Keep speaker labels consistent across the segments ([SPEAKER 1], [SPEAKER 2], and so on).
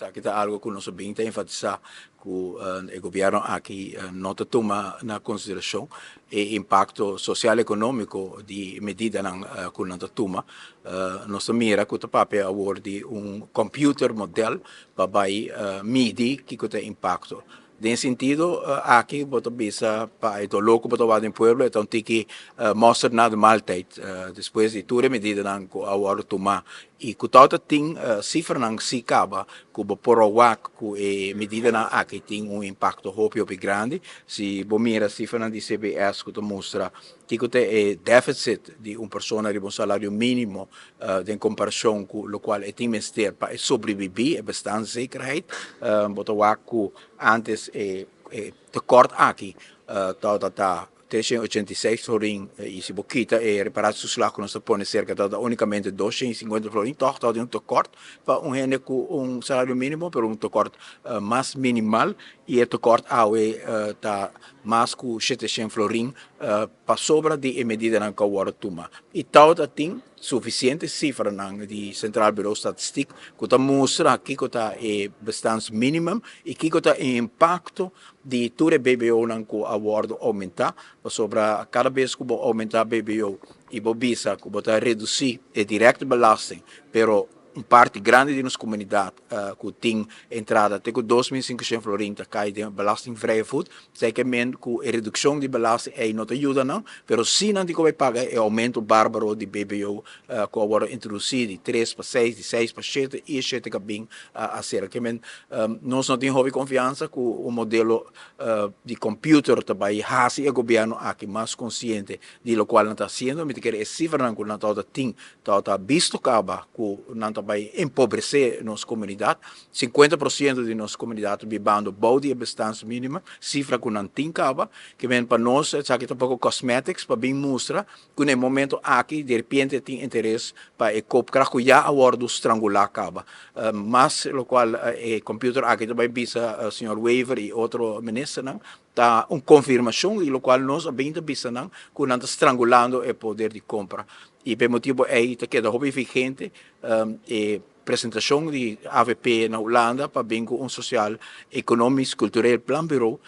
[SPEAKER 1] Esaki ta algo ku nos a bin ta enfatisá ku e gobièrnu aki no ta tuma na konsiderashon e impakto sosial ekonómiko di medidanan ku nan ta tuma. Nos ta mira ku ta papia awor di un computer model pa bai midi kiko ta e impakto. Den sentido aki bo ta bisa pa e doló ku bo ta wak den pueblo e ta un tiki mòster na de maaltijd despues di tur e medidanan ku a wòrdu tumá i ku tòg ta tin sifranan si kaba ku bo por a wak ku e medidanan aki tin un impakto hopi hopi grandi. Si bo mira sifranan di CBS ku ta mustra kiko ta e deficit di un persona riba un salario mínimo den komparashon ku lokual e tin mester pa e sobrebibí, e bestaanszekerheid, bo ta wak ku antes e tekort aki tabata ta 386 florin i si bo kita e reparatietoeslag ku nos ta pone serka tabata únikamente 250 florin, tòg tabatin un tekort pa un hende ku un salario mínimo, pero un tekort mas minimal i e tekort awe ta mas ku 700 florin pasobra di e medidanan ku a wòrdu tuma. I tabata tin sufisiente sifranan di Centraal Bureau Statistiek ku ta mustra kiko ta e bestaansminimum i kiko ta e impakto di tur e BBOnan ku a wòrdu oumentá, pasobra kada bes ku bo oumentá BBO i bo bisa ku bo ta redusí e directe belasting, pero un parti grandi di nos komunidat ku tin entrada te ku 2500 florin ta kai den belastingvrije voet. Esei ke men ku e redukshon di belasting ei no ta yuda nan, pero si nan tin ku bai paga e oumento bárbaro di BBO ku a wòrdu introdusí di tres pa seis, di seis pa shete i e shete ka bin a sera. Ke men nos no tin hopi konfiansa ku un modelo di computer ta bai hasi e gobièrnu aki mas konsiente di lokual nan ta hasiendo. Mi ta kere e sifranan ku nan tabata tin Tabata bisto kaba ku nan ta bai empobresé nos komunidat. 50% di nos komunidat ta bibando bou di e bestaansminimum, sifra ku nan tin kaba. Ke men pa nos esaki ta poko cosmetics pa bin mustra ku na e momento aki diripiente tin interes pa e koopkracht ku ya a wòrdu strangulá kaba. Mas lokual e computer aki ta bai bisa señor Wever i otro ministernan ta un konfirmashon di lokual nos a bin ta bisa nan ku nan ta strangulando e poder di kompra. I pa e motibu ei ta keda hopi vigente e presentashon di avp na Hulanda pa bin ku un sosial ekonomis kultureel planbureau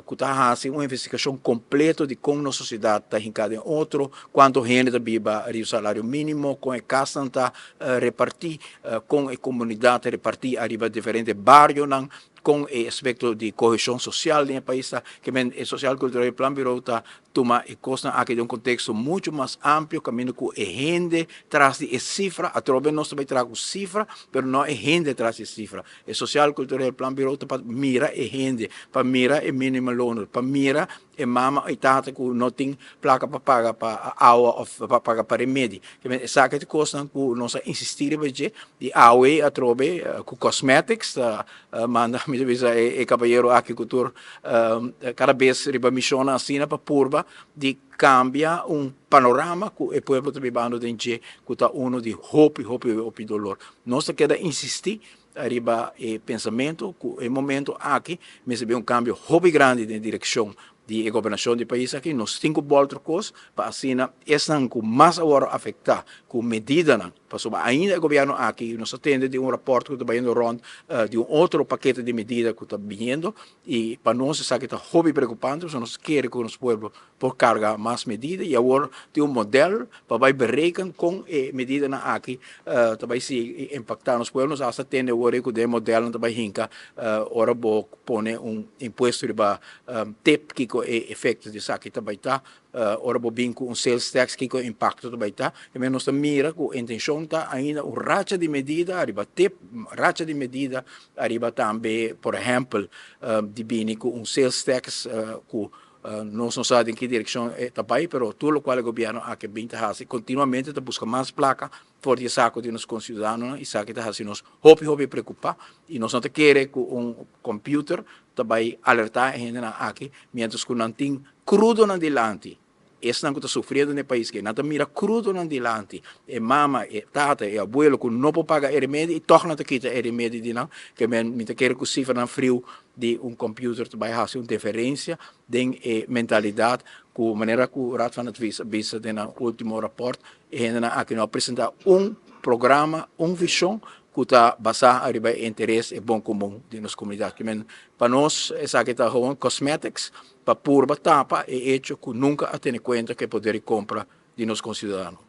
[SPEAKER 1] ku ta hasi un investigashon kompleto di kon nos sosiedat ta hinká den otro, kuantu hende ta biba riba salario mínimo, kon e kasnan ta repartí, kon e komunidat ta repartí ariba diferente barionan, kon e aspekto di koheshon sosial den e pais ta. Ke men e Sosial Kultureel Planbureau ta tuma e kosnan aki den un konteksto muchu mas amplio kaminda ku e hende tras di e sifra, atrobe nos ta bai traha ku sifra, pero no e hende tras di e sifra. E Sosial Kultureel Planbureau ta pa mira e hende, pa mira e minimumloner, pa mira e mama i tata ku no tin plaka pa paga pa awa òf pa paga pa remedi. Esaki ta kosnan ku nos a insistí riba dje i awe atrobe ku cosmetics ta manda mi ta bisa e kabayero aki ku tur kada bes riba mishonnan asina pa purba di kambia un panorama ku e pueblo ta bibando den dje ku ta uno di hopi hopi hopi dolor. Nos ta keda insistí riba e pensamentu ku e momento aki mester bin un kambio hopi grandi den direkshon di e gobernashon di pais aki. Nos tin ku bòlter kos pa asina esnan ku mas a wòrdu afektá ku medidanan, pasobra ainda e gobièrnu aki nos a tende di un rapòrt ku ta bayendo rònt di un otro pakete di medida ku ta biniendo i pa nos esaki ta hopi preokupante pasobra nos kere ku nos pueblo por carga mas medida y awor tin un model pa bay bereken con e medidanan aki ta bay sigui impacta nos pueblo. Nos hasta tende awor cu den e modelnan ta bay hinca ora bo pone un impuesto riba tip kico e efecto di esaki ta bay ta, ora bo bin cu un sales tax kico e impacto ta bay ta. Nos ta mira cu e intencion ta ainda un racha di medida ariba tip, racha di medida ariba tambe por ehempel di bini cu un sales tax cu Nos no sa den ki direkshon e ta bai, pero tur lokual e gobièrnu aki a bin ta hasi kontinuamente ta buska mas plaka for di e sako di nos konsiudadanonan i esaki ta hasi nos hopi hopi preokupá i nos no ta kere ku un kòmpiuter ta bai alertá e hendenan aki miéntras ku nan tin krudonan dilanti. Esnan ku ta sufriendo den e pais ke nan ta mira krudonan dilanti, e mama, e tata, e abuelo ku no por paga e remedi i tòg nan ta kita e remedi di nan, ke men mi ta kere ku sifranan friu di un computer ta bai hasi un diferencia den e mentalidad cu manera cu Raad van Advies a bisa den nan ultimo rapport, e hendenan aki no a presenta un programa, un vision. ku ta basá riba interes i bon komun di nos komunidat. Pa nos esaki ta gewoon cosmetics pa purba tapa e hecho ku nunka a tene kuenta ku e poder di kompra di nos konsiudadano.